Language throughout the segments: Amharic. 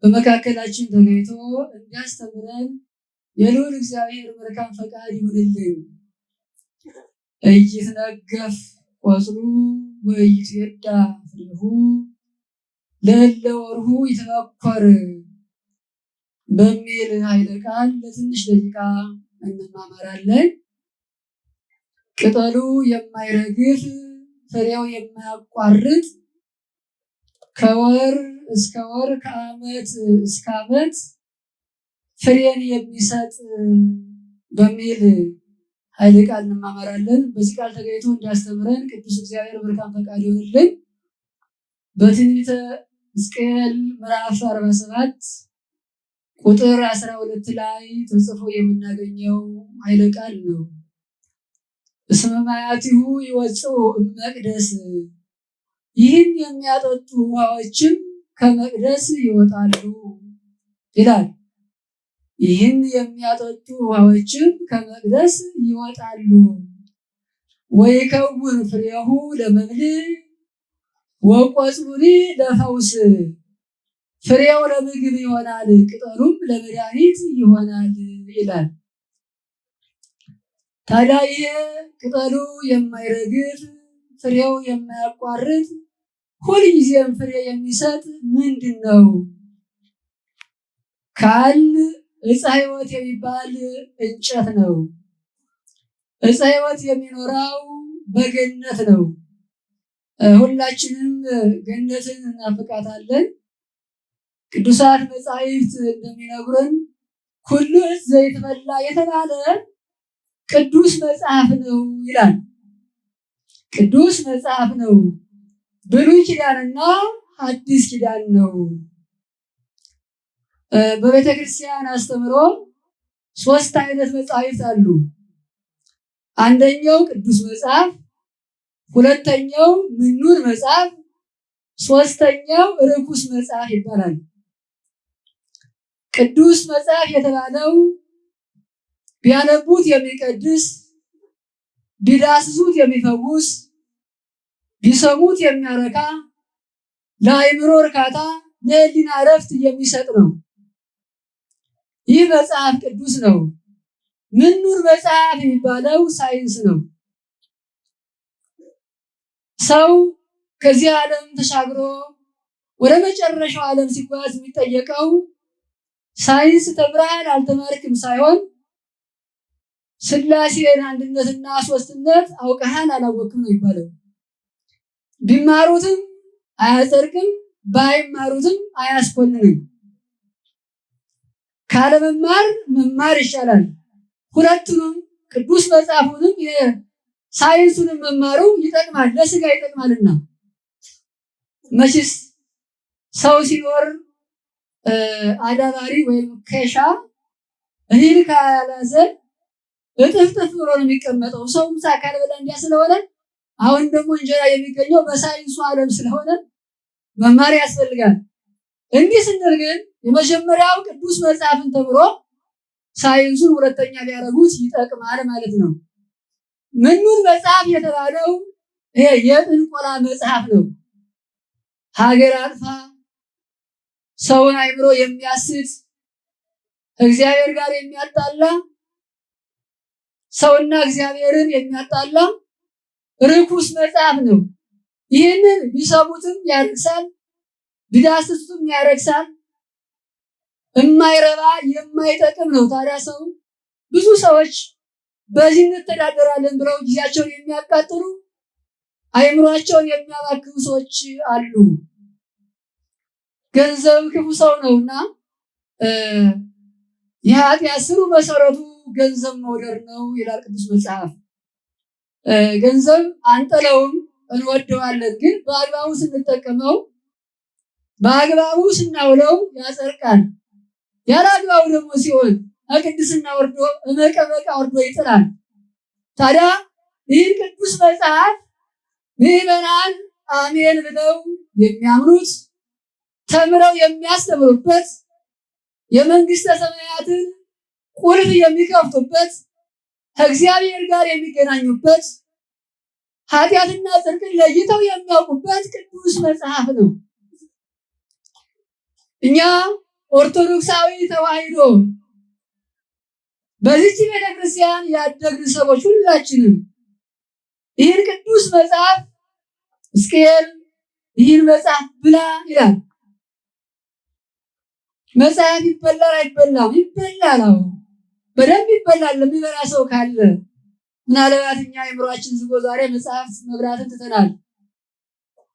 በመካከላችን ተገኝቶ እንዲያስተምረን የልዑል እግዚአብሔር መልካም ፈቃድ ይሁንልን። ኢይትነገፍ ቆጽሉ ወኢይትዌዳ ፍሬሁ ለእለ ወርሁ ይትመኮር በሚል ኃይለ ቃል ለትንሽ ደቂቃ እንማማራለን። ቅጠሉ የማይረግፍ ፍሬው የማያቋርጥ ከወር እስከ ወር ከዓመት እስከ ዓመት ፍሬን የሚሰጥ በሚል ኃይለ ቃል እንማማራለን። በዚህ ቃል ተገኝቶ እንዲያስተምረን ቅዱስ እግዚአብሔር መልካም ፈቃድ ይሆንልን። በትንቢተ ሕዝቅኤል ምዕራፍ 47 ቁጥር 12 ላይ ተጽፎ የምናገኘው ኃይለ ቃል ነው። እስመ ማያቲሁ ይወፅኡ እመቅደስ፣ ይህን የሚያጠጡ ውሃዎችም ከመቅደስ ይወጣሉ ይላል። ይህን የሚያጠጡ ውሃዎችም ከመቅደስ ይወጣሉ። ወይከውን ፍሬሁ ለመብል ወቆጽሉኒ ለፈውስ፣ ፍሬው ለምግብ ይሆናል፣ ቅጠሉም ለመድኃኒት ይሆናል ይላል። ታዲያ ይሄ ቅጠሉ የማይረግፍ ፍሬው የማያቋርጥ ሁልጊዜም ፍሬ የሚሰጥ ምንድን ነው ካል ዕፀ ሕይወት የሚባል እንጨት ነው። ዕፀ ሕይወት የሚኖረው በገነት ነው። ሁላችንም ገነትን እናፍቃታለን። ቅዱሳት መጻሕፍት እንደሚነግሩን ኩሉ ዕፅ ዘይትበላ የተባለ ቅዱስ መጽሐፍ ነው ይላል። ቅዱስ መጽሐፍ ነው፣ ብሉይ ኪዳንና ሐዲስ ኪዳን ነው። በቤተ ክርስቲያን አስተምሮ ሶስት አይነት መጻሕፍት አሉ። አንደኛው ቅዱስ መጽሐፍ፣ ሁለተኛው ምኑን መጽሐፍ፣ ሶስተኛው ርኩስ መጽሐፍ ይባላል። ቅዱስ መጽሐፍ የተባለው ቢያነቡት የሚቀድስ፣ ቢዳስሱት የሚፈውስ፣ ቢሰሙት የሚያረካ፣ ለአእምሮ እርካታ፣ ለሕሊና እረፍት የሚሰጥ ነው። ይህ መጽሐፍ ቅዱስ ነው። ምኑን መጽሐፍ የሚባለው ሳይንስ ነው። ሰው ከዚህ ዓለም ተሻግሮ ወደ መጨረሻው ዓለም ሲጓዝ የሚጠየቀው ሳይንስ ተምረሃል አልተማርክም ሳይሆን ሥላሴን አንድነትና ሶስትነት አውቀሃል አላወቅም ነው የሚባለው። ቢማሩትም አያጸድቅም፣ ባይማሩትም አያስኮንንም። ካለመማር መማር ይሻላል። ሁለቱንም ቅዱስ መጽሐፉንም የሳይንሱንም መማሩ ይጠቅማል፣ ለስጋ ይጠቅማልና። መቼስ ሰው ሲኖር አዳባሪ ወይም ከሻ እህል ካልያዘ እጥፍጥፍ ብሎ ነው የሚቀመጠው። ሰው ምሳ ካልበላ እንዲያ ስለሆነ አሁን ደግሞ እንጀራ የሚገኘው በሳይንሱ ዓለም ስለሆነ መማር ያስፈልጋል። እንዲህ ስንል ግን የመጀመሪያው ቅዱስ መጽሐፍን ተምሮ ሳይንሱን ሁለተኛ ቢያደርጉት ይጠቅማል ማለት ነው። ምኑን መጽሐፍ የተባለው ይሄ የጥንቆላ መጽሐፍ ነው። ሀገር አጥፋ፣ ሰውን አይምሮ የሚያስት፣ እግዚአብሔር ጋር የሚያጣላ፣ ሰውና እግዚአብሔርን የሚያጣላ ርኩስ መጽሐፍ ነው። ይህንን ቢሰሙትም ያረክሳል፣ ቢዳስሱትም ያረክሳል። የማይረባ የማይጠቅም ነው። ታዲያ ሰው ብዙ ሰዎች በዚህ እንተዳደራለን ብለው ጊዜያቸውን የሚያቃጥሉ አይምሯቸውን የሚያባክኑ ሰዎች አሉ። ገንዘብ ክፉ ሰው ነውና የኃጢአት ስሩ መሰረቱ ገንዘብ መውደድ ነው ይላል ቅዱስ መጽሐፍ። ገንዘብ አንጠለውም፣ እንወደዋለን። ግን በአግባቡ ስንጠቀመው በአግባቡ ስናውለው ያጸድቃል። ያለ አግባቡ ደግሞ ሲሆን ከቅድስና ወርዶ እመቀመቅ አውርዶ ይጥላል። ታዲያ ይህን ቅዱስ መጽሐፍ ምዕመናን አሜን ብለው የሚያምኑት ተምረው የሚያስተምሩበት የመንግስተ ሰማያትን ቁልፍ የሚከፍቱበት ከእግዚአብሔር ጋር የሚገናኙበት ኃጢአትና ጽድቅን ለይተው የሚያውቁበት ቅዱስ መጽሐፍ ነው። እኛ ኦርቶዶክሳዊ ተዋሕዶ በዚህች ቤተክርስቲያን ያደግን ሰዎች ሁላችንም ይህን ቅዱስ መጽሐፍ ሕዝቅኤል ይህን መጽሐፍ ብላ ይላል። መጽሐፍ ይበላል አይበላም? ይበላል። አዎ በደንብ ይበላል፣ ለሚበላ ሰው ካለ። ምናልባት እኛ አእምሯችን ዝጎ ዛሬ መጽሐፍ መብላትን ትተናል።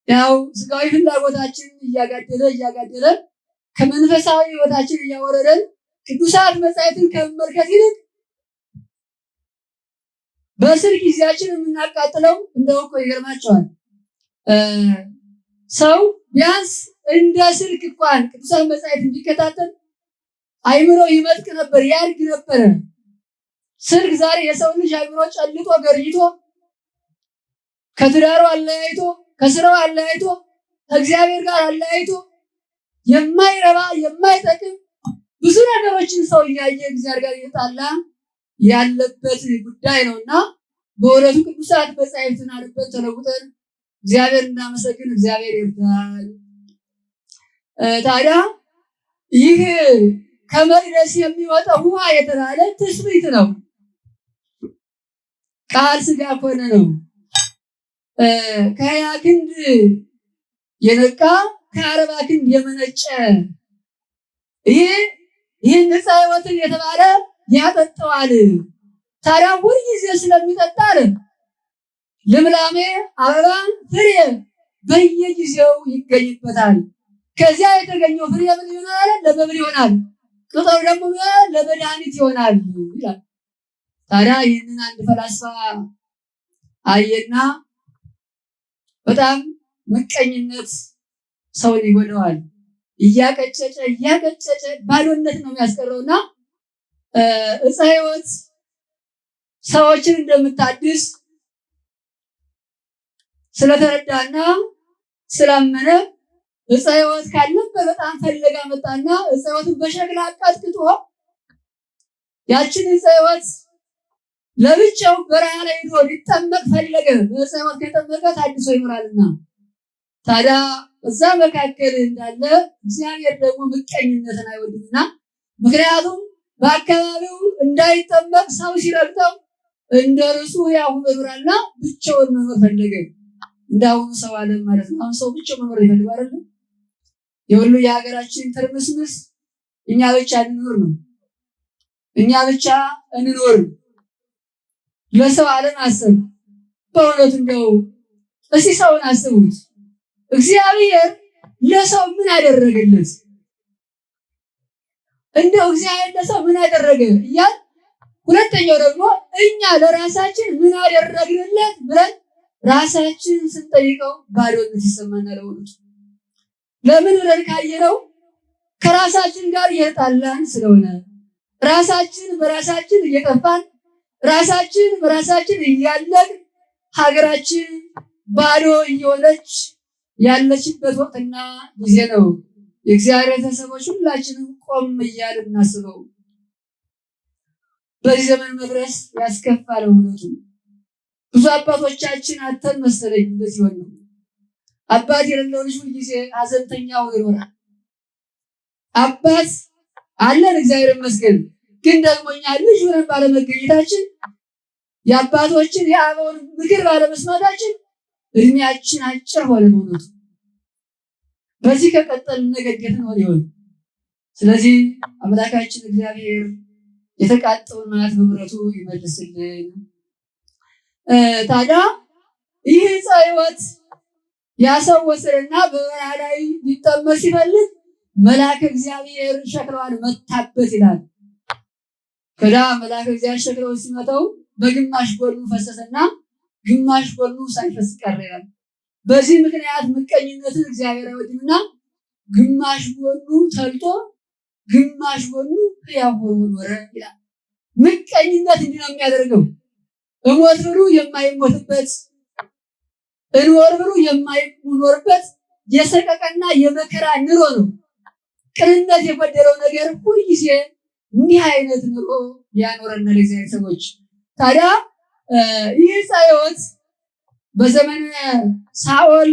ያው ስጋዊ ፍላጎታችን እያጋደለ እያጋደለ ከመንፈሳዊ ሕይወታችን እያወረደን ቅዱሳት መጻሕፍትን ከመመልከት ይልቅ በስልክ ጊዜያችን የምናቃጥለው እንደው እኮ ይገርማቸዋል። ሰው ቢያንስ እንደ ስልክ እንኳን ቅዱሳት መጻሕፍትን ቢከታተል አይምሮ ይመጥቅ ነበር፣ ያድግ ነበረ። ስልክ ዛሬ የሰው ልጅ አይምሮ ጨልጦ ገርይቶ ከትዳሩ አለያይቶ ከስራው አለያይቶ ከእግዚአብሔር ጋር አለያይቶ የማይረባ የማይጠቅም ብዙ ነገሮችን ሰው እያየ እግዚአብሔር ጋር እየጣላ ያለበት ጉዳይ ነውና በእውነቱ ቅዱሳት መጻሕፍትን አንብበን ተለውጠን እግዚአብሔር እናመሰግን፣ እግዚአብሔር ይርዳል። ታዲያ ይህ ከመቅደስ የሚወጣው ውሃ የተባለ ትስብእት ነው። ቃል ስጋ ኮነ ነው። ከ20 ክንድ የነቃ ከ40 ክንድ የመነጨ ይህን ዕፀ ሕይወትን የተባለ ያጠጣዋል። ታዲያ ሁል ጊዜ ስለሚጠጣ ልምላሜ፣ አበባ፣ ፍሬ በየጊዜው ይገኝበታል። ከዚያ የተገኘው ፍሬ ምን ይሆናል? ለመብል ይሆናል። ቅጠሉ ደግሞ ለመድኃኒት ይሆናል ይላል። ታዲያ ይህንን አንድ ፈላስፋ አየና በጣም ምቀኝነት ሰውን ይጎዳዋል። እያቀጨጨ እያቀጨጨ ባዶነት ነው የሚያስቀረውና ዕፀ ሕይወት ሰዎችን እንደምታድስ ስለተረዳና ስላመነ ዕፀ ሕይወት ካለበት በጣም ፈለጋ መጣና ዕፀ ሕይወትን በሸክላ ቀጥቅጦ ያችን ዕፀ ሕይወት ለብቻው በረሃ ላይ ሄዶ ሊጠመቅ ፈለገ። በዕፀ ሕይወት ከጠመቀ ታድሶ ይኖራልና። ታዲያ እዛ መካከል እንዳለ እግዚአብሔር ደግሞ ምቀኝነትን አይወድምና፣ ምክንያቱም በአካባቢው እንዳይጠመቅ ሰው ሲረግጠው እንደ ርሱ ያው ይኖራልና ብቻውን መኖር ፈለገ። እንዳሁኑ ሰው አለም ማለት ነው። አሁን ሰው ብቻውን መኖር ይፈልጋል አይደል? የሁሉ የሀገራችን ትርምስምስ እኛ ብቻ እንኖር ነው። እኛ ብቻ እንኖር፣ ለሰው ዓለም አስብ። በእውነቱ እንደው እስኪ ሰውን አስቡት። እግዚአብሔር ለሰው ምን አደረገለት? እንደው እግዚአብሔር ለሰው ምን አደረገ እያል፣ ሁለተኛው ደግሞ እኛ ለራሳችን ምን አደረግንለት ብለን ራሳችን ስንጠይቀው ባዶነት ይሰማናል። በእውነቱ ለምን ብለን ካየነው ከራሳችን ጋር እየተጣላን ስለሆነ፣ ራሳችን በራሳችን እየጠፋን፣ ራሳችን በራሳችን እያለቅን፣ ሀገራችን ባዶ እየሆነች ያለችበት ወቅትና ጊዜ ነው። የእግዚአብሔር ቤተሰቦች ሁላችንም ቆም እያልን እናስበው። በዚህ ዘመን መድረስ ያስከፋል። እውነቱ ብዙ አባቶቻችን አተን መሰለኝ እንደዚህ ሆነው። አባት የሌለው ልጅ ሁልጊዜ ሀዘንተኛ ሆኖ ይኖራል። አባት አለን እግዚአብሔር ይመስገን። ግን ደግሞ እኛ ልጅ ሆነን ባለመገኘታችን፣ የአባቶችን የአበውን ምክር ባለመስማታችን እድሜያችን አጭር ሆነ። በእውነቱ በዚህ ከቀጠልን ነገ እንዴት ነው ይሆን? ስለዚህ አምላካችን እግዚአብሔር የተቃጠውን መዓት በምሕረቱ ይመልስልን። ታዲያ ይህ ዕፀ ሕይወት ያ ሰው ወሰደና በበረሃ ላይ ሊጠመቅ ሲፈልግ መልአከ እግዚአብሔር ሸክለዋን መታበት ይላል። ከዳ መልአከ እግዚአብሔር ሸክለውን ሲመታው በግማሽ ጎኑ ፈሰሰና ግማሽ ጎኑ ሳይፈስ ቀረ ይላል። በዚህ ምክንያት ምቀኝነትን እግዚአብሔር አይወድምና ግማሽ ጎኑ ተልጦ ግማሽ ጎኑ ሕያው ሆኖ ኖረ ይላል። ምቀኝነት እንዲህ ነው የሚያደርገው። እሞት ብሉ የማይሞትበት፣ እንወር ብሉ የማይኖርበት የሰቀቀና የመከራ ኑሮ ነው። ቅንነት የጎደለው ነገር ሁልጊዜ እንዲህ አይነት ኑሮ ያኖረናል። የእግዚአብሔር ሰዎች፣ ታዲያ ይህ ዕፀ ሕይወት በዘመነ ሳኦል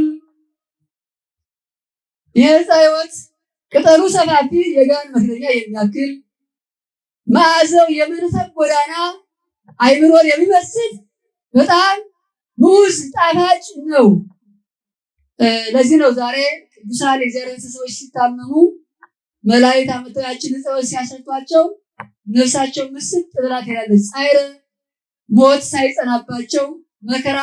ይህ ዕፀ ሕይወት ቅጠሉ ሰፋፊ የጋን መክደኛ የሚያክል መዓዛው የመንፈቅ ጎዳና አይምሮን የሚመስል በጣም ምዑዝ ጣፋጭ ነው። ለዚህ ነው ዛሬ ቅዱሳን የእግዚአብሔር ሰዎች ሲታመሙ መላእክት አምጥተው ያችን ዕፀ ሕይወት ሲያሸቷቸው ነፍሳቸው ምስጥ ብላ ትሄዳለች። ጻዕረ ሞት ሳይጸናባቸው መከራ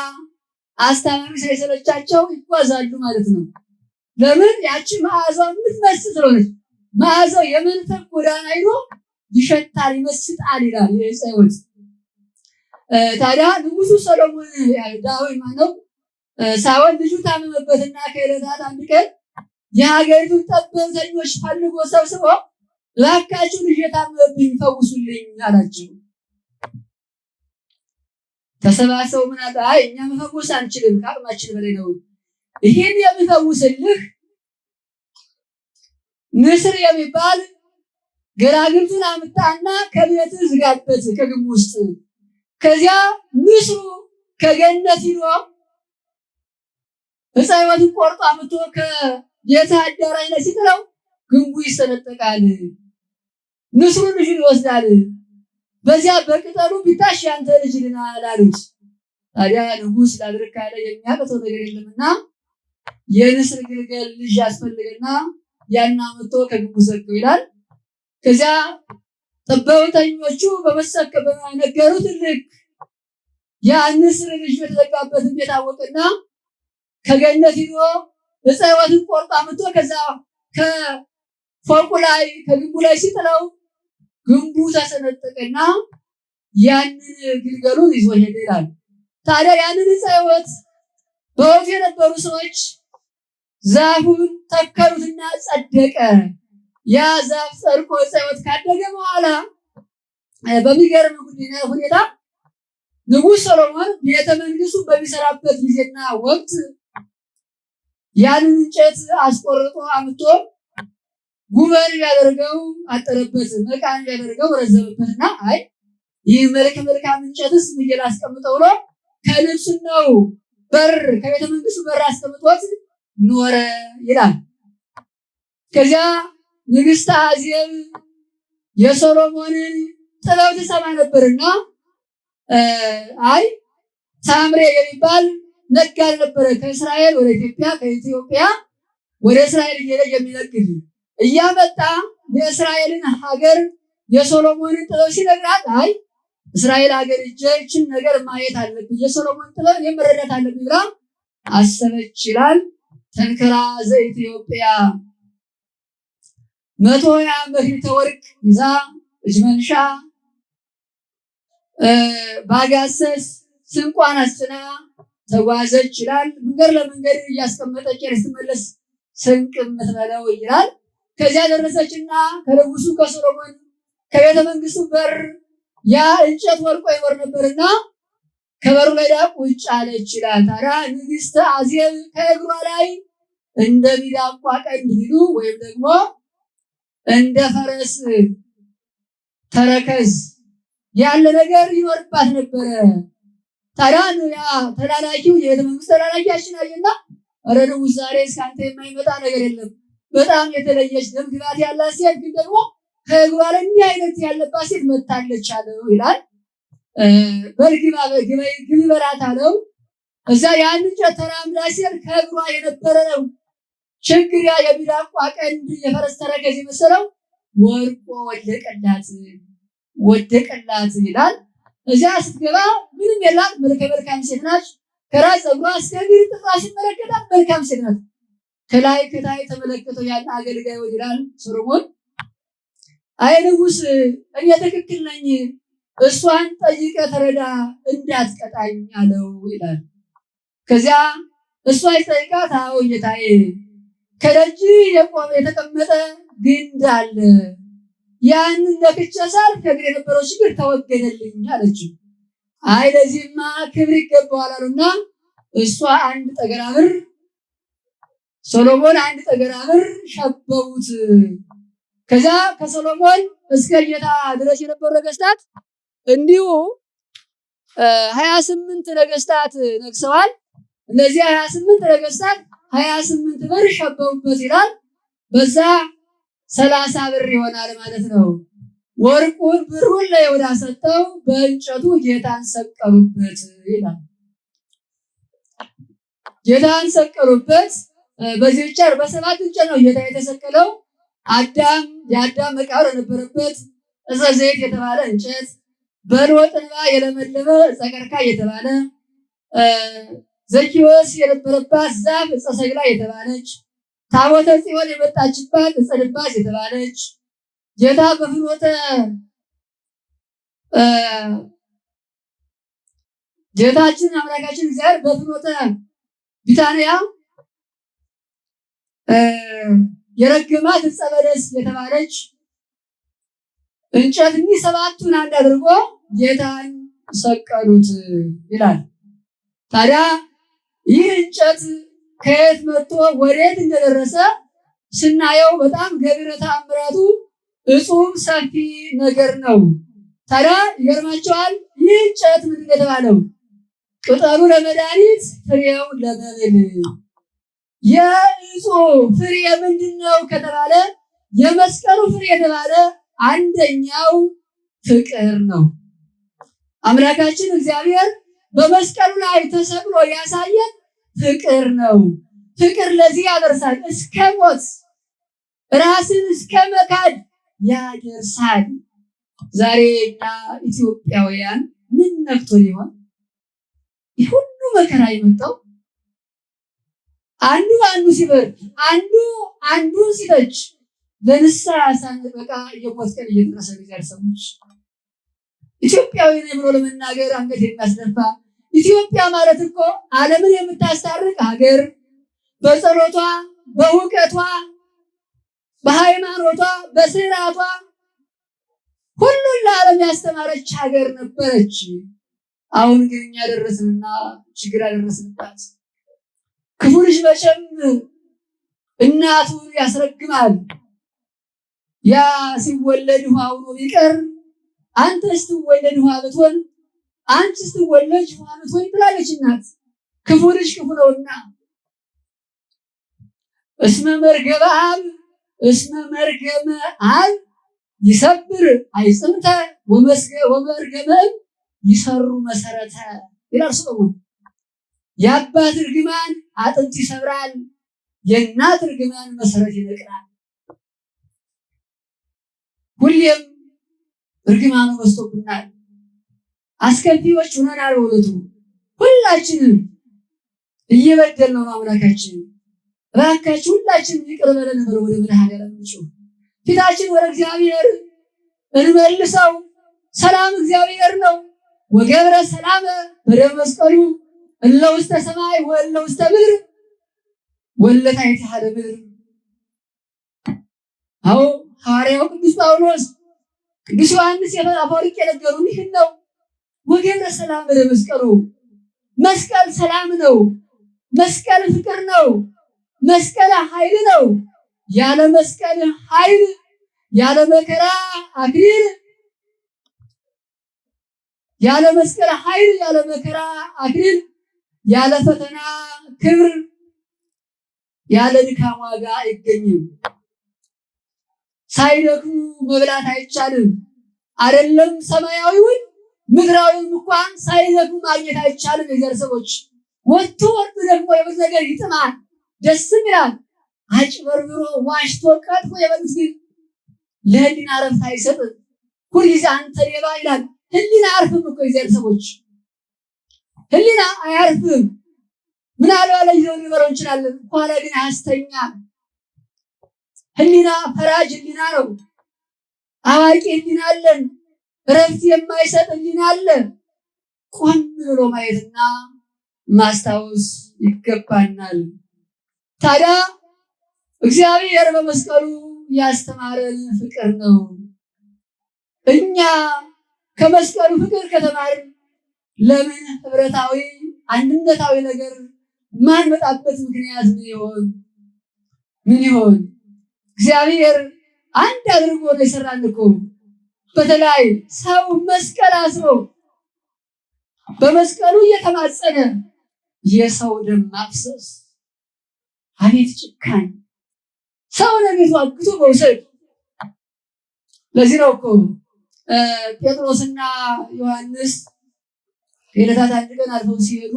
አስታማሚ ሳይሰለቻቸው ይጓዛሉ ማለት ነው። ለምን? ያቺ መዓዛው የምትመስል ስለሆነች። መዓዛው የመንፈቅ ጎዳና ሂዶ ይሸታል፣ ይመስጣል ይላል የዕፀ ሕይወት። ታዲያ ንጉሱ ሰሎሞን ዳዊት ማነው ሳኦል ልጁ ታመመበትና ከዕለታት አንድ ቀን የሀገሪቱን ጠበብተኞች ፈልጎ ሰብስቦ እባካችሁ ልጄ ታመመብኝ ፈውሱልኝ አላቸው። ተሰባሰቡ ምን አለ? አይ እኛ መፈወስ አንችልም፣ ከአቅማችን በላይ ነው። ይህን የሚፈውስልህ ንስር የሚባል ገላግልቱን አምጣና ከቤት ዝጋበት ከግንቡ ውስጥ። ከዚያ ንስሩ ከገነት ሂዶ ዕፀ ሕይወትን ቆርጦ አምጥቶ ከቤት አዳራሽ ላይ ሲጥለው ግንቡ ይሰነጠቃል። ንስሩ ልጁን ይወስዳል። በዚያ በቅጠሉ ቢታሽ ያንተ ልጅ ይድናል አሉት። ታዲያ ንጉሥ ላድርግ ካለ የሚያቅተው ነገር የለምና የንስር ግልገል ልጅ ያስፈልግና ያን አምጥቶ ከግንቡ ዘጋው ይላል። ከዚያ ጠበብተኞቹ በነገሩት ልክ ያ ንስር ልጅ የተዘጋበትን ቤት አወቅና ከገነት ሂዶ ዕፀ ሕይወትን ቆርጦ አምጥቶ ከዛ ከፎቁ ላይ ከግንቡ ላይ ሲጥለው ግንቡ ተሰነጠቀና ያንን ግልገሉን ይዞ ሄደ ይላል። ታዲያ ያንን ዕፀ ሕይወት በወቅቱ የነበሩ ሰዎች ዛፉን ተከሉትና ጸደቀ። ያ ዛፍ ጸድቆ ዕፀ ሕይወት ካደገ በኋላ በሚገርም ሁኔታ ንጉሥ ሰሎሞን ቤተ መንግስቱን በሚሰራበት ጊዜና ወቅት ያንን እንጨት አስቆርጦ አምጥቶ ጉበን ቢያደርገው አጠረበት፣ መቃን ቢያደርገው ረዘመበትና አይ ይህ መልክ መልካም እንጨትስ ብዬ ላስቀምጠው ብሎ ከንግስናው በር ከቤተ መንግስቱ በር አስቀምጦት ኖረ ይላል። ከዚያ ንግስት አዜብ የሶሎሞንን ጥበብ ትሰማ ነበርና አይ ሳምሬ የሚባል ነጋዴ ነበረ፣ ከእስራኤል ወደ ኢትዮጵያ ከኢትዮጵያ ወደ እስራኤል እየሄደ የሚነግድ እያመጣ የእስራኤልን ሀገር የሶሎሞንን ጥበብ ሲነግራት አይ እስራኤል ሀገር ሄጄ ይህችን ነገር ማየት አለብኝ፣ የሶሎሞን ጥበብ እኔም መረዳት አለብኝ ብላ አሰበች ይላል። ተንከራ ዘኢትዮጵያ 120 መክሊተ ወርቅ ይዛ እጅ መንሻ ባጋሰስ ስንቋን አስጭና ተጓዘች ይላል። መንገድ ለመንገድ እያስቀመጠች ስትመለስ ስንቅ የምትበለው ይላል። ከዚያ ደረሰችና ከንጉሱ ከሶሎሞን ከቤተ መንግስቱ በር ያ እንጨት ወርቆ ይኖር ነበርና ከበሩ ላይ ቁጭ አለች ይላል። ታዲያ ንግስት አዜብ ከእግሯ ላይ እንደ ሚዳቋ ቀንድ ቢሉ ወይም ደግሞ እንደ ፈረስ ተረከዝ ያለ ነገር ይኖርባት ነበረ። ታዲያ ያ ተላላኪው የቤተ መንግስት ተላላኪያችን አየና ኧረ ንጉስ ዛሬ እስካንተ የማይመጣ ነገር የለም፣ በጣም የተለየች ደም ግባት ያላት ሴት ግን ደግሞ ከእግሯ ላይ እንዲህ አይነት ያለባት ሴት መታለች አለው ይላል። በል ግቢ በላት አለው። እዛ ያን እንጨት ተራምዳ ሴት ከእግሯ የነበረ ነው ችግር ያ የሚዳቋ ቀንድ የፈረስ ተረከዝ የመሰለው ወርቆ ወደቀላት ወደቀላት ይላል። እዚያ ስትገባ ምንም የላት፣ መልከ መልካም ሴት ናት። ከራስ ፀጉሯ እስከ እግር ጥፍሯ ሲመለከታት መልካም ሴት ናት። ከላይ ከታይ ተመለከተው ያን አገልጋይ ይላል ሰሎሞን። አይ ንጉስ፣ እኔ ትክክል ነኝ፣ እሷን ጠይቀ ተረዳ እንዳትቀጣኝ አለው ይላል። ከዚያ እሷ ይጠይቃት፣ አዎ ጌታዬ፣ ከደጅ የቆመ የተቀመጠ ግንድ አለ፣ ያንን ነክቼ ሳልፍ ከእግሬ የነበረው ችግር ተወገደልኝ አለችው። አይ ለዚህማ ክብር ይገባዋል አሉና እሷ አንድ ጠገራ ብር ሶሎሞን አንድ ጠገራ ብር ሸበቡት። ከዛ ከሶሎሞን እስከ ጌታ ድረስ የነበሩ ነገስታት እንዲሁ 28 ነገስታት ነግሰዋል። እነዚህ 28 ነገስታት 28 ብር ሸበቡበት ይላል። በዛ 30 ብር ይሆናል ማለት ነው። ወርቁን ብሩን ለይሁዳ ሰጠው፣ በእንጨቱ ጌታን ሰቀሉበት ይላል። ጌታን ሰቀሉበት። በዚህ ብቻ በሰባት እንጨት ነው ጌታ የተሰቀለው። አዳም የአዳም መቃብር የነበረበት ዕፀ ዘይት የተባለ እንጨት፣ በሎጥ እንባ የለመለመ ዕፀ ቀርከሃ የተባለ፣ ዘኪዎስ የነበረባት ዛፍ ዕፀ ሰግላ የተባለች፣ ታቦተ ጽዮን የመጣችባት ዕፀ ልባስ የተባለች፣ ጌታ በፍኖተ ጌታችን አምላካችን እግዚአብሔር በፍኖተ ቢታንያ የረገማት ዕፀ በለስ የተባለች እንጨት እኒህ ሰባቱን አንድ አድርጎ ጌታን ሰቀሉት ይላል። ታዲያ ይህ እንጨት ከየት መጥቶ ወዴት እንደደረሰ ስናየው በጣም ገቢረ ተአምራቱ እጹብ ሰፊ ነገር ነው። ታዲያ ይገርማቸዋል። ይህ እንጨት ምንድን የተባለው? ቅጠሉ ለመድኃኒት ፍሬው ለመብል። የእጹ ፍሬ ምንድን ነው ከተባለ የመስቀሉ ፍሬ የተባለ አንደኛው ፍቅር ነው። አምላካችን እግዚአብሔር በመስቀሉ ላይ ተሰቅሎ ያሳየን ፍቅር ነው። ፍቅር ለዚህ ያደርሳል፣ እስከ ሞት ራስን እስከ መካድ ያደርሳል። ዛሬ እኛ ኢትዮጵያውያን ምን ነክቶ ሊሆን ይህ ሁሉ መከራ የመጣው? አንዱ አንዱ ሲበርድ፣ አንዱ አንዱን ሲተች፣ ለንስሐ ሳንበቃ የሞት ቀን እየደረሰ እግዚአብሔር ሰዎች ኢትዮጵያዊ ነኝ ብሎ ለመናገር አንገት የሚያስደፋ። ኢትዮጵያ ማለት እኮ ዓለምን የምታስታርቅ ሀገር፣ በጸሎቷ፣ በእውቀቷ፣ በሃይማኖቷ፣ በስርዓቷ ሁሉን ለዓለም ያስተማረች ሀገር ነበረች። አሁን ግን እኛ ደረስንና ችግር አደረስንባት። ክፉ ልጅ መቼም እናቱን ያስረግማል። ያ ሲወለድ ውሃ ሆኖ ቢቀር አንተ ስትወለድ ውሃ ብትሆን፣ አንቺ ስትወለጅ ውሃ ብትሆን ትላለች እናት። ክፉ ልጅ ክፉ ነውና እስመ መርገመ አብ እስመ መርገመ አብ ይሰብር አይጽምተ ወመርገመ እም ይሰሩ መሰረተ ይላል ሰሎሞን። የአባት እርግማን አጥንት ይሰብራል፣ የእናት እርግማን መሰረት ይነቅላል። ሁሌም እርግማኑ በዝቶብናል። አስከፊዎች ሆነናል። በእውነቱ ሁላችንም እየበደልን ነው አምላካችን። እባካችሁ ሁላችንም ይቅር በለን ብለው ወደ መድኃኔዓለም እንጩህ። ፊታችን ወደ እግዚአብሔር እንመልሰው። ሰላም እግዚአብሔር ነው። ወገብረ ሰላመ በደመ መስቀሉ እለ ውስተ ሰማይ ወእለ ውስተ ምድር ወእለ ታሕቲሃ ለምድር። አዎ፣ ሐዋርያው ቅዱስ ጳውሎስ፣ ቅዱስ ዮሐንስ አፈወርቅ የነገሩን ይህን ነው። ወገብረ ሰላም በደመ መስቀሉ። መስቀል ሰላም ነው። መስቀል ፍቅር ነው። መስቀል ኃይል ነው። ያለ መስቀል ኃይል፣ ያለ መከራ አክሊል፣ ያለ መስቀል ኃይል፣ ያለ መከራ አክሊል፣ ያለ ፈተና ክብር፣ ያለ ድካም ዋጋ አይገኝም። ሳይደክሙ መብላት አይቻልም። አይደለም ሰማያዊውን ምድራዊውን እንኳን ሳይደክሙ ማግኘት አይቻልም። የእግዚአብሔር ሰዎች፣ ወጥቶ ወርዶ ደግሞ የብዙ ነገር ይጥማል፣ ደስም ይላል። አጭበርብሮ፣ ዋሽቶ፣ ቀጥፎ የበሉት ግን ለህሊና እረፍት አይሰጥም። ሁልጊዜ አንተ ሌባ ይላል። ህሊና አያርፍም እኮ የእግዚአብሔር ሰዎች፣ ህሊና አያርፍም። ምናልባት ለጊዜው ልንበለው እንችላለን፣ ኋላ ግን አያስተኛም። ህሊና ፈራጅ ህሊና ነው። አዋቂ ህሊና አለን። እረፍት የማይሰጥ ህሊና አለ። ቆም ብሎ ማየትና ማስታወስ ይገባናል። ታዲያ እግዚአብሔር በመስቀሉ ያስተማረን ፍቅር ነው። እኛ ከመስቀሉ ፍቅር ከተማርን ለምን ህብረታዊ አንድነታዊ ነገር ማንመጣበት ምክንያት ምን ይሆን? ምን ይሆን? እግዚአብሔር አንድ አድርጎ ነው የሰራን እኮ። በተለይ ሰው መስቀል አስሮ በመስቀሉ እየተማጸነ የሰው ደም ማፍሰስ፣ አቤት ጭካኔ! ሰው ለቤቱ አግቶ መውሰድ፣ ለዚህ ነው እኮ ጴጥሮስና ዮሐንስ ከዕለታት አንድ ቀን አልፈው ሲሄዱ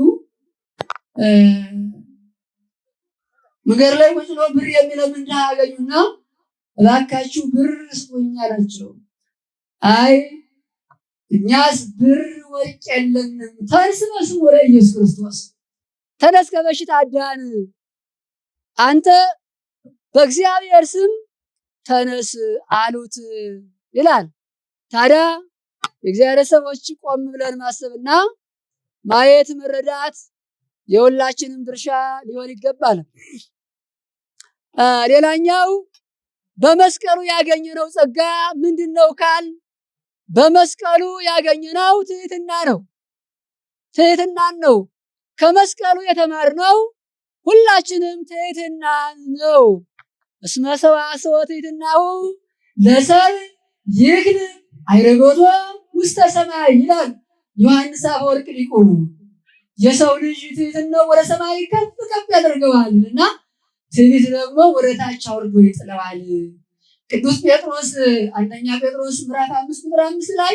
መንገድ ላይ ቁጭ ብሎ ብር የሚለምን ድሃ አገኙና እባካችሁ ብር ስጡኝ አላቸው። አይ እኛስ ብር ወርቅ የለንም፣ ተንስ በስሙ ለኢየሱስ ክርስቶስ ተነስ፣ ከበሽታ አዳን፣ አንተ በእግዚአብሔር ስም ተነስ አሉት ይላል። ታዲያ የእግዚአብሔር ሰዎች ቆም ብለን ማሰብና ማየት መረዳት የሁላችንም ድርሻ ሊሆን ይገባል። ሌላኛው በመስቀሉ ያገኘነው ጸጋ ምንድነው ካል በመስቀሉ ያገኘነው ትህትና ነው። ትህትናን ነው ከመስቀሉ የተማርነው ሁላችንም ትህትና ነው። እስመ ሰዋስወ ትሕትናሁ ለሰብእ ይክል አይረጎቶ ውስተ ሰማይ ይላል ዮሐንስ አፈወርቅ ሊቁ። የሰው ልጅ ትህትናው ወደ ሰማይ ከፍ ከፍ ያደርገዋል እና ትዕቢት ደግሞ ወደ ታች አውርዶ ይጥለዋል። ቅዱስ ጴጥሮስ አንደኛ ጴጥሮስ ምዕራፍ 5 ቁጥር 5 ላይ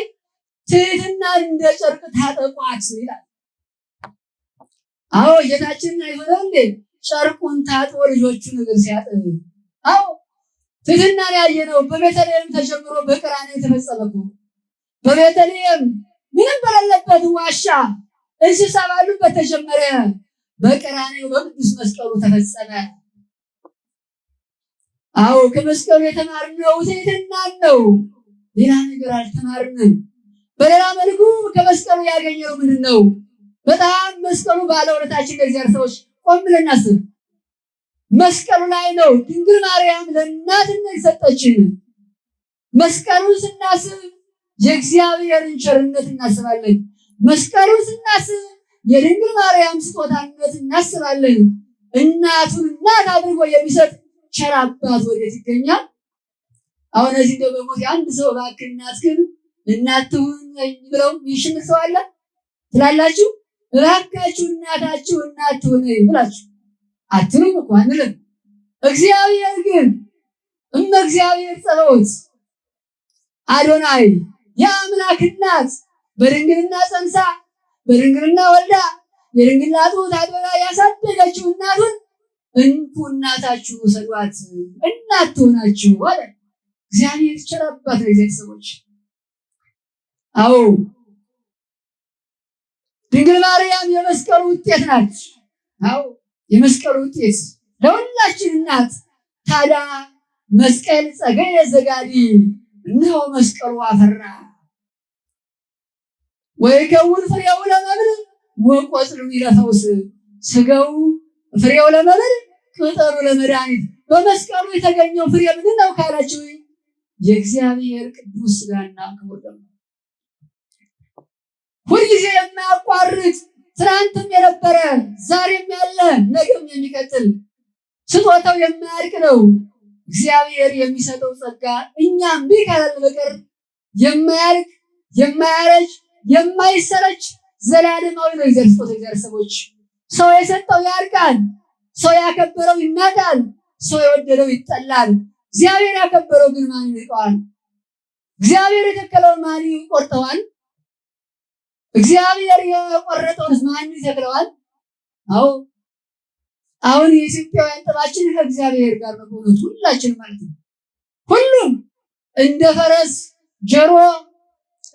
ትህትናን እንደ ጨርቅ ታጠቋት ይላል። አዎ ጌታችንን አይሆነ እንዴ ጨርቁን ታጥቦ ልጆቹን እግር ሲያጥብ። አዎ ትህትናን ያየነው በቤተልሔም ተጀምሮ በቀራንዮ የተፈጸመ እኮ። በቤተልሔም ምንም በሌለበት ዋሻ እንስሳ ባሉበት ተጀመረ፣ በቀራንዮ በቅዱስ መስቀሉ ተፈጸመ። አዎ ከመስቀሉ የተማርነው ትህትናን ነው። ሌላ ነገር አልተማርንም። በሌላ መልኩ ከመስቀሉ ያገኘነው ምንድን ነው? በጣም መስቀሉ ባለውለታችን ለእግዚአብሔር ሰዎች ቆም ብለን እናስብ። መስቀሉ ላይ ነው ድንግል ማርያም ለእናትነት የሰጠችን። መስቀሉን ስናስብ የእግዚአብሔርን ቸርነት እናስባለን። መስቀሉን ስናስብ የድንግል ማርያም ስጦታነት እናስባለን። እናቱን እናት አድርጎ የሚሰጥ ቸር አባት ወዴት ይገኛል? አሁን እዚህ እንደው በሞት አንድ ሰው እባክህ እናትህን እናት ትሁነኝ ብለው የሚሽምር ሰው አለ ትላላችሁ? እባካችሁ እናታችሁ እናት ትሁነኝ ብላችሁ አትሉም እኮ አንልም። እግዚአብሔር ግን እመ እግዚአብሔር ጸባኦት አዶናይ የአምላክ እናት በድንግልና ጸንሳ በድንግልና ወልዳ የድንግልና ጡት አጥብታ ያሳደገችው እናቱን እንኩ እናታችሁ ውሰዷት እናት ትሆናችሁ አለ። እግዚአብሔር ቸር አባት ነው። የእግዚአብሔር ሰዎች አዎ ድንግል ማርያም የመስቀሉ ውጤት ናት። አዎ የመስቀሉ ውጤት ለሁላችን እናት። ታዲያ መስቀል ጸገየ ዘጋዲ እነሆ መስቀሉ አፈራ። ወይከውን ፍሬው ለመብል ወቆጽሉ ይለፈውስ ስጋው ፍሬው ለመብል ቅጠሉ ለመድኃኒት። በመስቀሉ የተገኘው ፍሬ ምንድን ነው ካላችሁ የእግዚአብሔር ቅዱስ ሥጋና ክቡር ደሙ ሁልጊዜ የማያቋርጥ ትናንትም የነበረ ዛሬም ያለ ነገም የሚቀጥል ስጦታው የማያልቅ ነው። እግዚአብሔር የሚሰጠው ጸጋ እኛም እምቢ ካላልን በቀር የማያልቅ የማያረጅ የማይሰለች ዘላለማዊ ነው። የእግዚአብሔር ስጦታ የእግዚአብሔር ሰዎች ሰው የሰጠው ያርቃል፣ ሰው ያከበረው ይናቃል፣ ሰው የወደደው ይጠላል። እግዚአብሔር ያከበረው ግን ማን ይንቀዋል? እግዚአብሔር የተከለውን ማን ይቆርጠዋል? እግዚአብሔር የቆረጠውን ማን ይተክለዋል? አዎ አሁን የኢትዮጵያውያን ጥባችን ከእግዚአብሔር ጋር ነው። በእውነቱ ሁላችን ማለት ነው። ሁሉም እንደ ፈረስ ጀሮ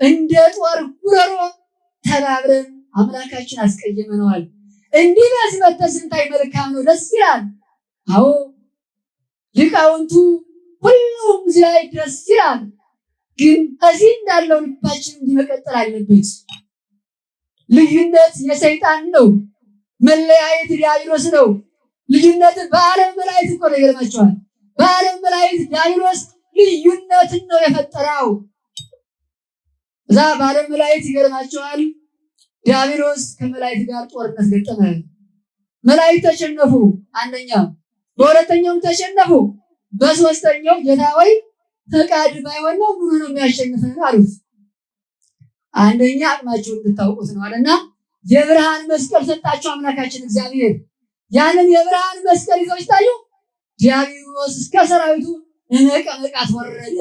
እንደ ጦር ጉረሮ ተባብረን አምላካችን አስቀይመነዋል። እንዲህ በዚህ መተስንታይ መልካም ነው፣ ደስ ይላል። አዎ ሊቃውንቱ ሁሉም እዚህ ላይ ደስ ይላል። ግን ከዚህ እንዳለው ልባችን እንዲህ መቀጠል አለበት። ልዩነት የሰይጣን ነው። መለያየት ዲያብሎስ ነው። ልዩነትን በዓለም መላእክት እኮ ነው ይገርማቸዋል። በዓለም መላእክት ዲያብሎስ ልዩነትን ነው የፈጠረው። እዛ በዓለም መላእክት ይገርማቸዋል። ዲያብሎስ ከመላእክት ጋር ጦርነት ገጠመ። መላእክት ተሸነፉ። አንደኛ፣ በሁለተኛውም ተሸነፉ። በሶስተኛው ጌታ ሆይ ፈቃድ ባይሆን ነው ምኑ ነው የሚያሸንፈን አሉት። አንደኛ አቅማችሁን እንድታውቁት ነው አለና የብርሃን መስቀል ሰጣቸው አምላካችን እግዚአብሔር። ያንን የብርሃን መስቀል ይዘው ሲታዩ ዲያብሎስ እስከ ሰራዊቱ እመቀመቃት ወረደ።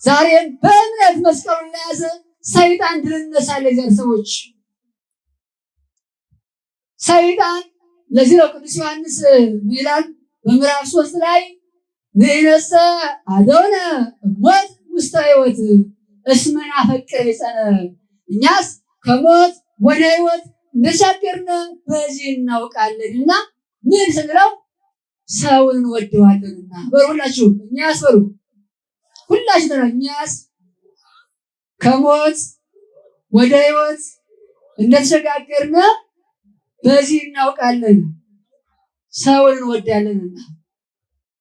ዛሬም በእምነት መስቀሉን ለያዘ ሰይጣን ድል ይነሳል። የዚያን ሰዎች ሰይጣን ለዚህ ነው ቅዱስ ዮሐንስ ይላል በምዕራፍ 3 ላይ ንሕነሰ አደውነ ሞት ውስተ ሕይወት እስመ ናፈቅር ይጸነ፣ እኛስ ከሞት ወደ ሕይወት እንደተሻገርነ በዚህ እናውቃለንና ምን ስንለው ሰውን እንወደዋለንና። በሉ ሁላችሁ እኛስ በሉ ሁላችሁ ተና እኛስ ከሞት ወደ ሕይወት እንደተሸጋገርነ በዚህ እናውቃለን ሰውን እንወዳለንና።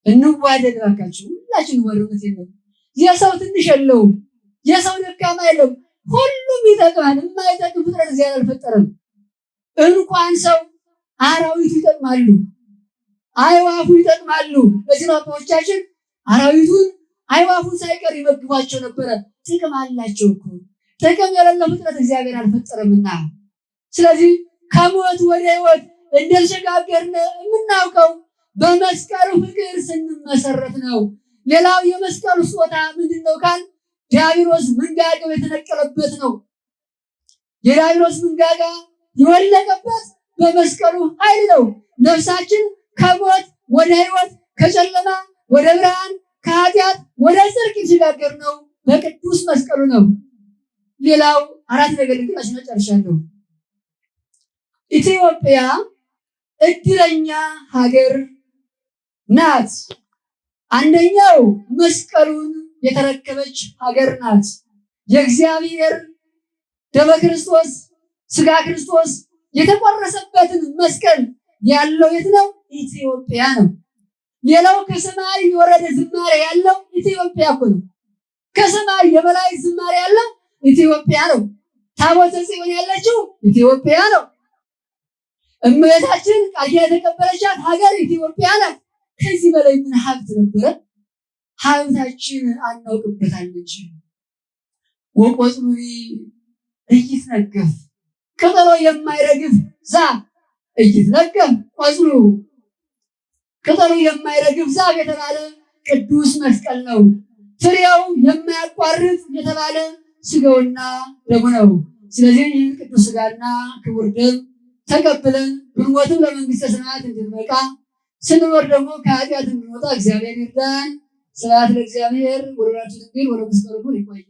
እንዋደድ እባካችሁ፣ ሁላችን እንዋደድ። ነው የሰው ትንሽ የለውም፣ የሰው ደካማ የለውም። ሁሉም ይጠቅማል። የማይጠቅም ፍጥረት እግዚአብሔር አልፈጠረም። እንኳን ሰው አራዊቱ ይጠቅማሉ፣ አይዋፉ ይጠቅማሉ። ለዚህ ነው አባቶቻችን አራዊቱን አይዋፉን ሳይቀር ይመግቧቸው ነበረ። ጥቅም አላቸው እኮ። ጥቅም የሌለው ፍጥረት እግዚአብሔር አልፈጠረምና። ስለዚህ ከሞት ወደ ሕይወት እንደተሸጋገርን የምናውቀው በመስቀሉ ፍቅር ስንመሰረት ነው። ሌላው የመስቀሉ ስጦታ ምንድን ነው ካል ዲያብሎስ መንጋጋው የተነቀለበት ነው። የዲያብሎስ መንጋጋ የወለቀበት በመስቀሉ ኃይል ነው። ነፍሳችን ከሞት ወደ ሕይወት፣ ከጨለማ ወደ ብርሃን፣ ከኃጢአት ወደ ጽድቅ የተሸጋገር ነው በቅዱስ መስቀሉ ነው። ሌላው አራት ነገር ልንገራችሁ ጨርሻለሁ። ኢትዮጵያ እድለኛ ሀገር ናት። አንደኛው መስቀሉን የተረከበች ሀገር ናት። የእግዚአብሔር ደመ ክርስቶስ ስጋ ክርስቶስ የተቆረሰበትን መስቀል ያለው የት ነው? ኢትዮጵያ ነው። ሌላው ከሰማይ የወረደ ዝማሬ ያለው ኢትዮጵያ እኮ ነው። ከሰማይ የመላእክት ዝማሬ ያለው ኢትዮጵያ ነው። ታቦተ ጽዮን ያለችው ኢትዮጵያ ነው። እመቤታችን ቃል ኪዳን የተቀበለቻት ሀገር ኢትዮጵያ ናት። ከዚህ በላይ ምን ሀብት ነበረ? ሀብታችን አናውቅበታል እንጂ። ወቆጽሉኒ ኢይትነገፍ፣ ቅጠሎ የማይረግፍ ዛፍ ኢይትነገፍ ቆጽሉ፣ ቅጠሉ የማይረግፍ ዛፍ የተባለ ቅዱስ መስቀል ነው። ፍሬው የማያቋርጥ የተባለ ስጋውና ደሙ ነው። ስለዚህ ይህን ቅዱስ ስጋና ክቡር ደም ተቀብለን ብንሞትም ለመንግስተ ሰማያት እንድንበቃ ስንኖር ደግሞ ከኃጢአት እንድንወጣ እግዚአብሔር ይርዳን። ስብሐት ለእግዚአብሔር ወለወላዲቱ ድንግል ወለመስቀሉ ክቡር። ይቆያል።